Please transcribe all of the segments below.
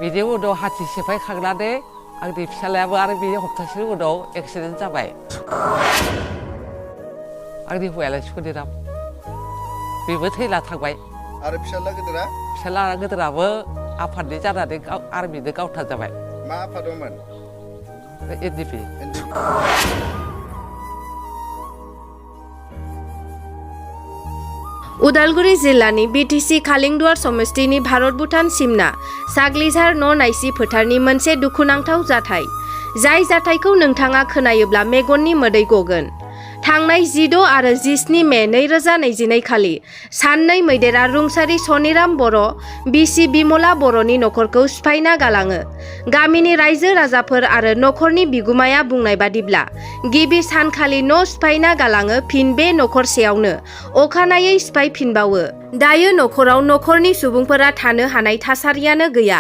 बिनि उनाव हाथि सेफायखांनानै आंनि फिसालायाबो आरो बिनि हप्तासेनि उनाव एक्सिडेन्ट जाबाय। आंनि हौवायालाय सुनिराम बेबो थैना थांबाय। आरो फिसाला गिदिरा? फिसाला गिदिराबो आफादनि जानानै आर्मिजों गावथार जाबाय। मा आफादमोन? एनडिपि। उदालगुरि जिल्लानि बिटिसि खालिंदुवार समस्तिनि भारत भुटान सिमना साग्लिझार न' नायसि फोथारनि मोनसे दुखुनांथाव जाथाय। जाय जाथायखौ नोंथाङा खोनायोब्ला मेगननि मोदै गगोन। थांनाय 16 आरो 17 मे 2022 खालि साननै मैदेरा रुंसारि सनिराम बर' बिसि बिमला बर'नि नखरखौ सिफायना गालाङो। गामिनि रायजो राजाफोर आरो नखरनि बिगुमाया बुंनाय बादिब्ला गिबि सानखालि न' सिफायना गालाङो, फिन बे नखरसेयावनो अखानायै सिफायफिनबावो। दायो नखराव नखरनि सुबुंफोरा थानो हानाय थासारियानो गैया।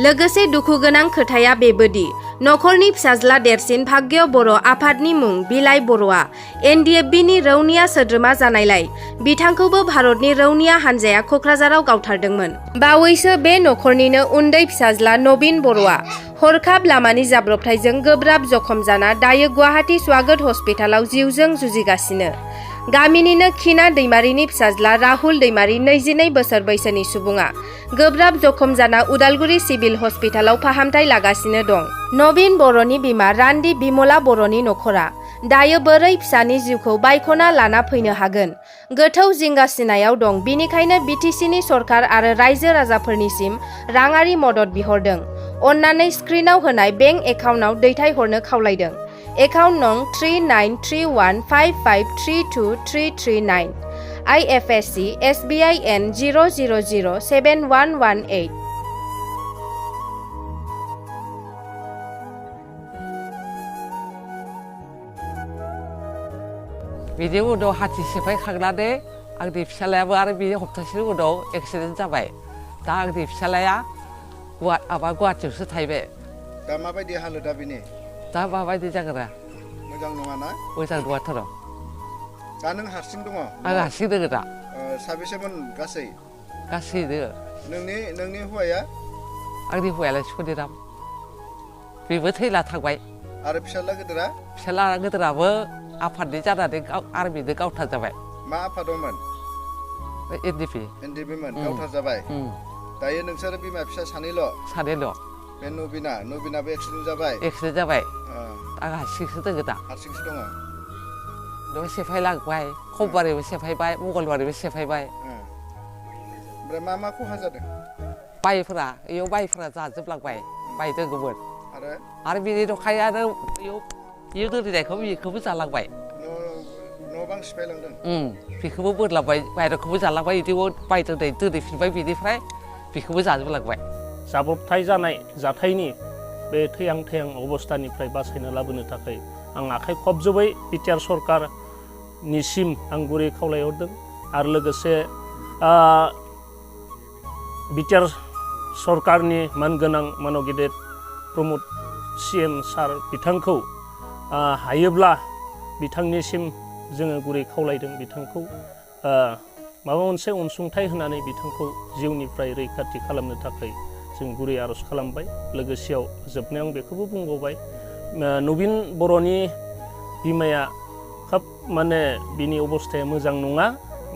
लोगोसे दुखु गोनां खोथाया बेबोदि नखरनि फिसाज्ला देरसिन भाग्य बर' आफादनि मुं बिलाइ बर'आ एनडिएफबिनि रौनिया सोद्रोमा जानायलाय बिथांखौबो भारतनि रौनिया हानजाया क'क्राझाराव गावथारदोंमोन। बावैसो बे नखरनिनो उन्दै फिसाज्ला नबिन बर'आ हरखाब लामानि जाब्रबथायजों गोब्राब जखम जाना दायो गुवाहाटी स्वागत हस्पिटालाव जिउजों जुजिगासिनो। गामिनिनो खिना दैमारिनि फिसाज्ला राहुल दैमारि 22 बोसोर बैसोनि सुबुङा गोब्राब जखम जाना उदालगुरि सिभिल हस्पिटालाव फाहामथाय लागासिनो दं। नबिन बर'नि बिमा रान्दि बिमला बर'नि नखरा दायो बोरै फिसानि जिउखौ बायख'ना लाना फैनो हागोन गोथौ जिंगासिनायाव दं। बिनिखायनो बिटिसिनि सरकार आरो रायजो राजाफोरनिसिम राङारि मदद बिहरदों। अन्नानै स्क्रिनाव होनाय बेंक एकाउन्टआव दैथायहरनो खावलायदों। एकाउन्ट नं 393155323339 IFSC SBIN 0007118। बिनि उनाव हाथि सेफायखांनानै आंनि फिसालायाबो आरो बिनि हप्तासेनि उनाव एक्सिडेन्ट जाबाय। दा आंनि फिसालाया गुवाहाटियावसो थाहैबाय। दा माबायदि हालोदा बेनि? दा माबायदि जागोन? मोजां नङा ना? मोजां नङाथ'। दा नों हारसिं दङ? आं हारसिं दङ दा। साबेसेमोन गासै? गासै दङ। नोंनि हौवाया? आंनि हौवायालाय सुनिराम बेबो थैना थांबाय। आरो फिसाला गिदिरा? फिसाला गिदिराबो आफादनि जानानै आर्मिजों गावथार जाबाय। मा आफादमोन? एनडिपिमोन गावथार जाबाय। दायो नोंसोर बिमा फिसा सानैल'? सानैल'। बे नबिनाबो एक्सिडेन्ट जाबाय? एक्सिडेन्ट जाबाय। आं हारसिंसो दङ दा। हारसिंसो दङ? न' सेफायलांबाय, समबारैबो सेफायबाय, मंगलबारैबो सेफायबाय। ओमफ्राय मा खहा जादों? बाइफोरा जाजोबलांबाय, बाइ दङमोन। आरो बिनि नखायानो बेयो दोनैनायखौ बेखौबो जालांबाय। न' बां सिफायलांदों? बेखौबो बोरलांबाय, बायराखौबो जालांबाय, बिदिबो बाय दोनैफिनबाय, बिनिफ्राय बेखौबो जाजोबलांबाय। जाब्रबथाय जानाय जाथायनि बे थैहां अबस्थानिफ्राय बासायना लाबोनो थाखाय आं आखाइ खबजोबै बिटिआर सरकारनिसिम आं गुरै खावलायहरदों। आरो लोगोसे बिटिआर सरकारनि मानगोनां मानव गेदेर प्रमद CM सार बिथांखौ हायोब्ला बिथांनिसिम जोङो गुरै खावलायदों बिथांखौ माबा मोनसे अनसुंथाइ होनानै बिथांखौ जिउनिफ्राय रैखाथि खालामनो थाखाय जों गुरै आरज खालामबाय। लोगोसेयाव जोबनायाव आं बेखौबो बुंबावबाय, नबिन बर'नि बिमाया खोब बिनि अबस्थाया मोजां नङा,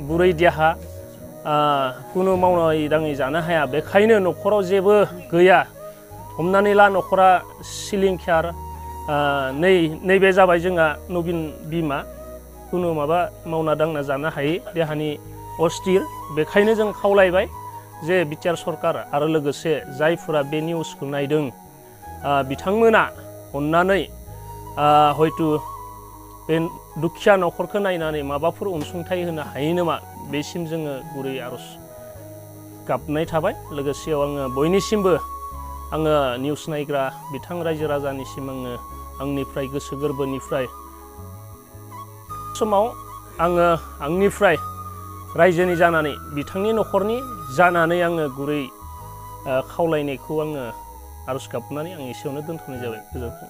बुरै देहा, कुनु मावनाय दाङै जानो हाया। बेखायनो नखराव जेबो गैया। हमनानै ला नखरा सिलिंखार, नैबे जाबाय जोंहा नबिन बिमा, कुनु माबा मावना दांना जानो हायै, देहानि अस्थिर। बेखायनो जों खावलायबाय जे बिटिआर सरकार आरो लोगोसे जायफोरा बे निउसखौ नायदों बिथांमोना अन्नानै हयतो बे दुखिया नखरखौ नायनानै माबाफोर अनसुंथाइ होनो हायो नामा, बेसिम जोङो गुरै आरज गाबनाय थाबाय। लोगोसेयाव आङो बयनिसिमबो निउस नायग्रा बिथां रायजो राजानिसिम आंनिफ्राय गोसो गोरबोनिफ्राय समाव आंनिफ्राय रायजोनि जानानै बिथांनि नखरनि जानानै गुरै खावलायनायखौ आरज गाबनानै एसेयावनो दोनथ'नाय जाबाय। गोजोन्थों।